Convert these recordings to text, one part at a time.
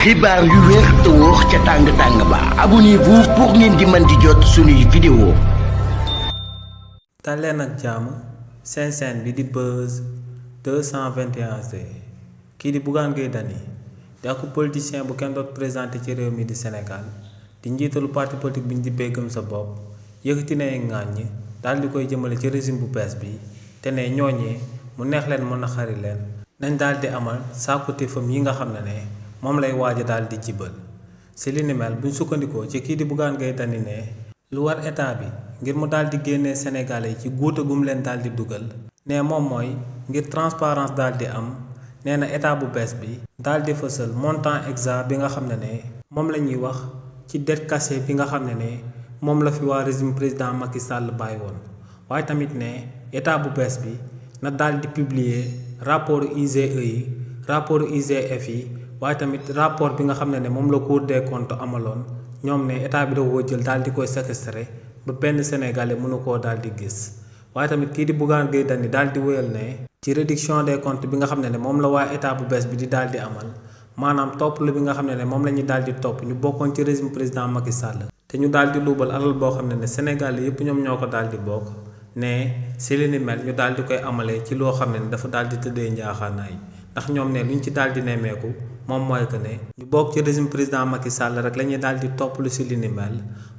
xibaar yu wér te wóor ca tàng ba abonnez-vous pour ngeen di mën di jot suñuy vidéo. daleen ak jàmm seen chaîne bi di Buzz 221 kii di Bougane Gueye Dany di ak politicien bu kenn doot présenté ci réew mi di Sénégal di njiitalu parti politique bi ñu dippee Gëm Sa Bopp yëkkati na ŋàññ daal di koy jëmale ci régime bu bees bi te ne ñooñee mu neex leen mën a xari leen nañ daal di amal sàkkuteefam yi nga xam ne moom lay waaja daal di jibal si li ni mel buñ sukkandikoo ci kii di Bougane Gueye Dany ne lu war état bi ngir mu daal di génnee Sénégalais yi ci guuta gum leen daal di dugal ne moom mooy ngir transparence daal di am nee na état bu bees bi daal di fësal montant exact bi nga xam ne moom la ñuy wax ci dette cachée bi nga xam ne moom la fi waa régime président Macky Sall bàyyi woon waaye tamit ne état bu bees bi na daal di publier rapport IGE yi rapport IGF yi waaye tamit rapport bi nga xam ne moom la Cour des comptes amaloon ñoom ne état bi da koo jël daal di koy séquestré ba benn sénégalais mënu koo daal di gis waaye tamit kii di Bougane Gueye Dany daal di wéyal ne ci réduction des comptes bi nga xam ne moom la waa état bu bees bi di daal di amal maanaam topp lu bi nga xam ne moom la ñuy daal di topp ñu bokkoon ci régime président Macky Sall te ñu daal di luubal alal boo xam ne sénégalais yëpp ñoom ñoo ko daal di bokk ne si li ni mel ñu daal di koy amalee ci loo xam ne dafa daal di tëddee njaaxaanaay ndax ñoom ne luñ ci daal di nemmeeku moom mooy que ne ñu bokk ci régime président Macky Sall rek la ñuy daal di topp lu si li ni mel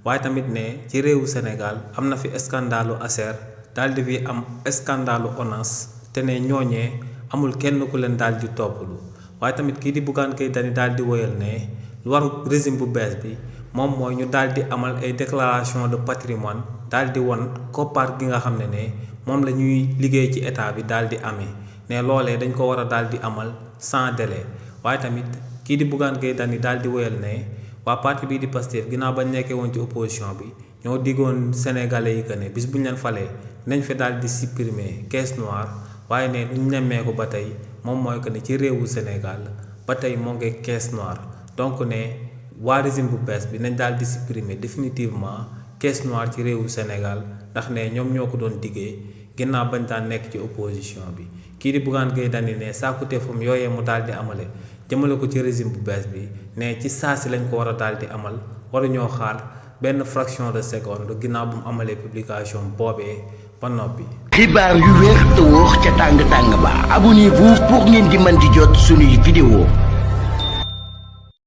waaye tamit ne ci réewu Sénégal am na fi scandalu Aser daal di fi am scandalu ONAS te ne ñooñee amul kenn ku leen daal di toppalu waaye tamit kii di Bougane Gueye Dany daal di woyal ne lu waru régime bu bees bi moom mooy ñu daal di amal ay déclaration de patrimoine daal di won koppar gi nga xam ne moom la ñuy liggéey ci état bi daal di amee ne loolee dañ ko war a daal di amal sans délai waaye tamit kii di Bougane Gueye Dany daal di woyal ne waa parti bii di Pastef ginnaaw bañ nekkee woon ci opposition bi ñoo diggoon sénégalais yi que ne bis bu ñu leen falee nañ fi daal di supprimer caisse noire waaye ne luñ nemmeeku ba tey moom mooy que ne ci réewu Sénégal ba tey moo ngi caisse noire donc ne waa régime bu bees bi nañ daal di supprimer définitivement caisse noire ci réewu Sénégal ndax ne ñoom ñoo ko doon diggee ginnaaw bañ daan nekk ci opposition bi kii di Bougane Gueye Dany ne sàkkuteefam yooyee mu daal di amale jëmale ko ci régime bu bees bi ne ci saa si lañ ko war a daal di amal waruñoo xaar benn fraction de seconde ginnaaw bu mu amalee publication boobee ba noppi. xibaar yu wér te wóor ca tàng ba abonnez-vous pour ngeen di mën di jot suñuy vidéo.